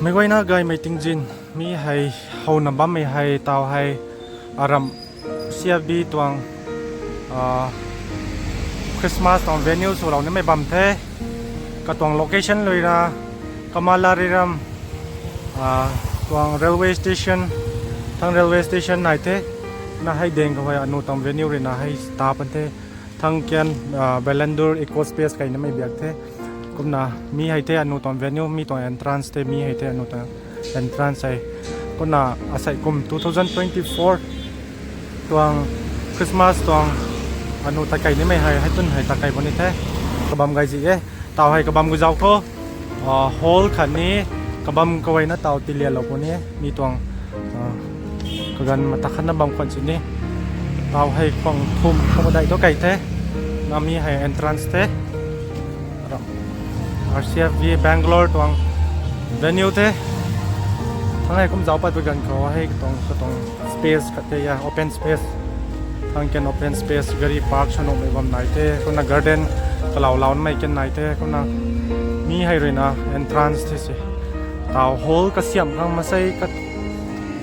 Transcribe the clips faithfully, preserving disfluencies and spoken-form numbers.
Meic guayna gaymei tingzin, mi hei howna bammei hei taw hei aram C F B tuang, ah, Christmas tuang venue swlou nimei bam the. Katuang location ruina Kamala Riram, ah, tuang railway station, thang railway station nai the. Na hei deng khou hei anu tuang venue ruina hei ta pan the. Thang kian, ah, Bellandur Eco Space kai nimei biak the. Kumna mi hei the anu tuang venue, mi tuang entrance the, mi hei the anu tuang entrance hei. Kumna asei kum two thousand twenty-four tuang Christmas tuang anu takai nimei hei, hei tun hei takai puni the. Kabam gay zi e. Taw hei kabam gu zau khou, ah, hall khatni kabam kaguayna taw tilialou puni. Mi tuang, ah, kaganv mata khatna bam khwan sini. Taw hei khwang thum khwang dai tu kai the. Na mi hei entrance the. R C F B Bangalore tuang venue the. Thang hei kum zau pat pui ganv khou hei katuang, katuang space khat the ya, open space. Thang kian open space, gari park sw nuhmei bam nai the. Kumna garden kalaulau nimei kian nai the. Kumna mi hei ruina entrance the se. Taw hall kasiam khang masei ka,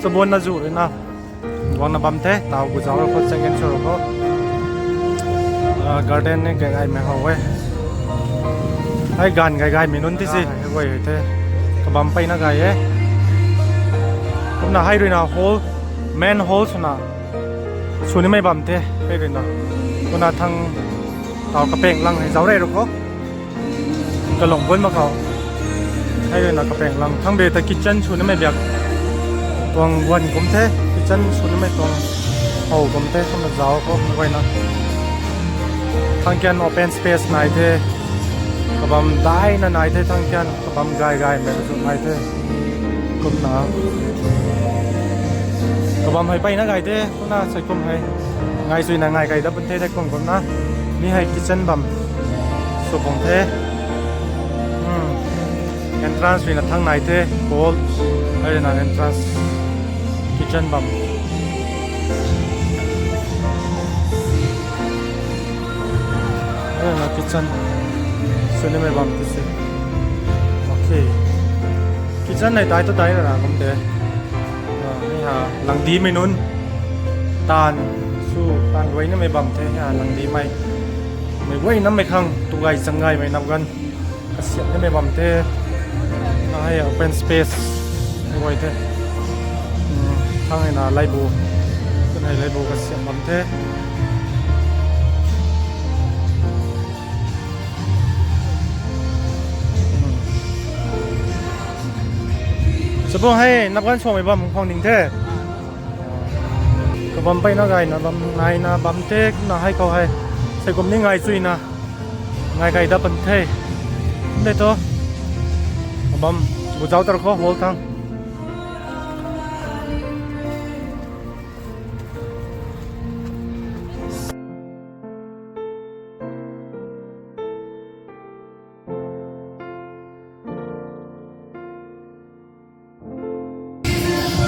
chabuan na zu ruina guangna bam the, taw gu zau rou khou, second show rou khou. Ah, garden ni gay gaymei how e. Hei ganv gay gaymei nunc ti si, hei guay hei the. Kabam peyna gay e. Kumna hei ruina hall, main hall swna sw nimei bam the, hei ruina. Kumna thang taw kapeng lang hei zau rei rou khou. Kalung bun mak khou. Hei ruina kapeng lang. Thang be ta kitchen sw nimei biak tuang guan kum the. Kitchen sw nimei tuang how kum the. Kumna zau khou meic guayna. Thang kian open space nai the. Kabam daina nai the thang kian. Kabam gay gaymei kazu nai the. Kumna kabam hei peyna gay the. Kumna sei kum hei ngai suina ngai kai dat pun the, thei kum kumna. Mi hei kitchen bam sw khang the. Hmm. Entrance ruina thang nai the, hall. Hei ruina entrance, kitchen bam. Hei ruina kitchen sw nimei bam ti se. Okay. Kitchen nei tai tu tai ra kum the. Ah, hei ha, langdimei nunc taanv sw, taanv guay nimei bam the, hei ha, langdimei. Meic guay nammei khang tu gay chang gaymei nap ganv kasiam nimei bam the. Na hei open space guay the. Hmm, thang hei na laibu, tun hei laibu kasiam bam the. Chabu hei nap ganv swmei bam khwang ning the. Kabam peyna gayna bam, naina bam the, kumna hei khou hei sei kum ni ngai chuina ngai kai dat pun the. Kum de tu. Kabam gu zau tar khou hall thang.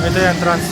Ito entrance.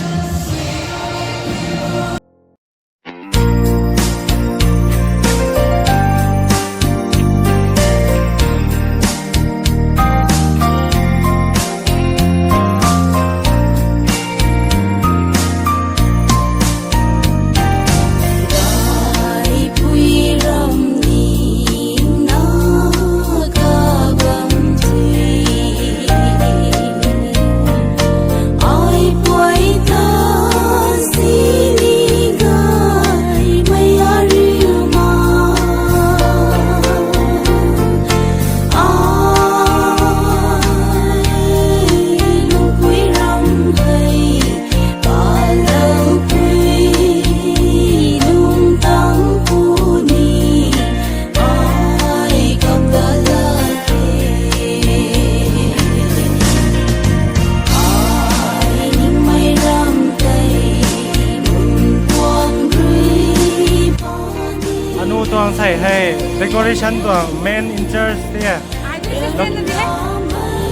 Anu tuang sei hei decoration tuang main in charge ti e.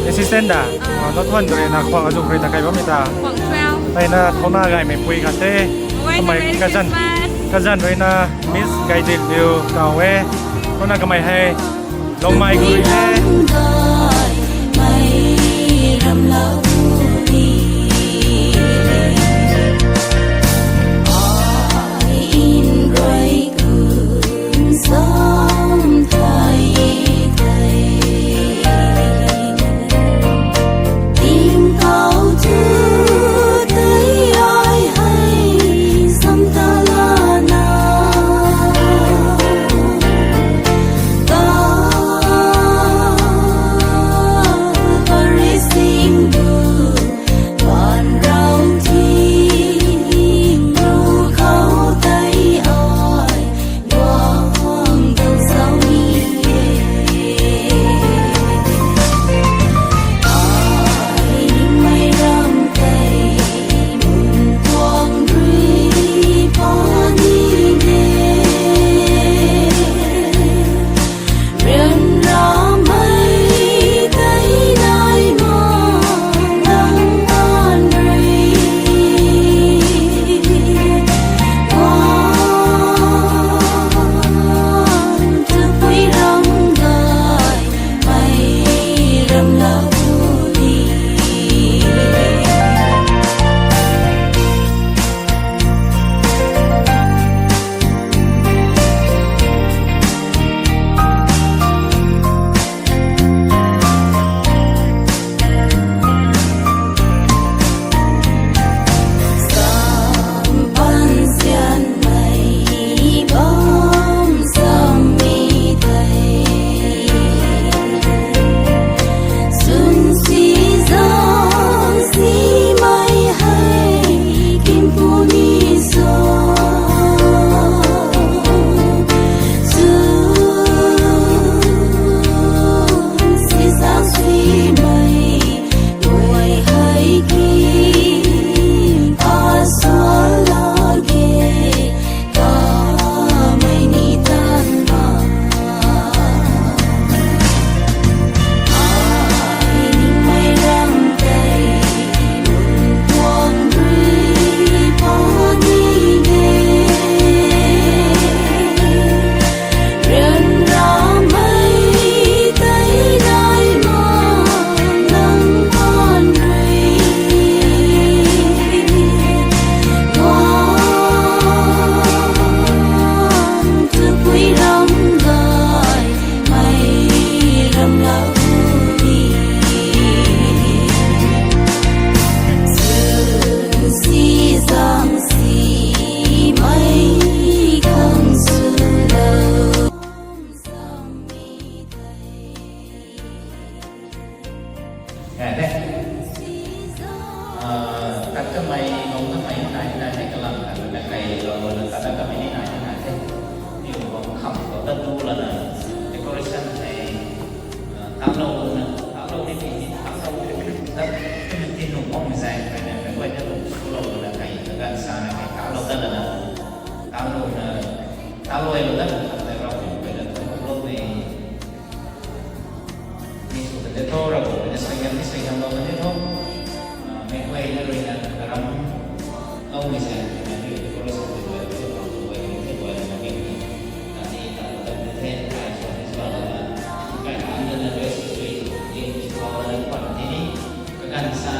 Assistant da? Ah, na thuan tu rui na khwang azu rui ta kai bammei ta. Khwang twelve. Hei na thouna gaymei pui khat the. Kamei Merry kazan, Christmas. Kazan rui na Miss Gaidinliu kaw e. Kumna kamei hei Longmai gu rui the. Mei ram lau Kham khou tat tu lana decoration hei, ah, taklou na, taklou ni ti ni, taklou ni ta, ti ni ti nung bam zaeng rui na, meic guay na lung swlou lana hei, kaganv sa na hei, taklou dat lana, taklou na, taklou lou dat lana, tei Ravguangc rui na, taklou ni, ni sw kan de tho, Ravguangc rui na suaihiam ni suaihiamlou kan de tho. Ah, meic guay na rui na, karam, loumei zaeng rui na, ni decoration ti guay, ti guay, ti guay, ti guay, ti guay, Kani ta ta ta the, kai sw ni sw lana, kai ta ta na rest sui, ling sw lana pan ni ni, kaganv sa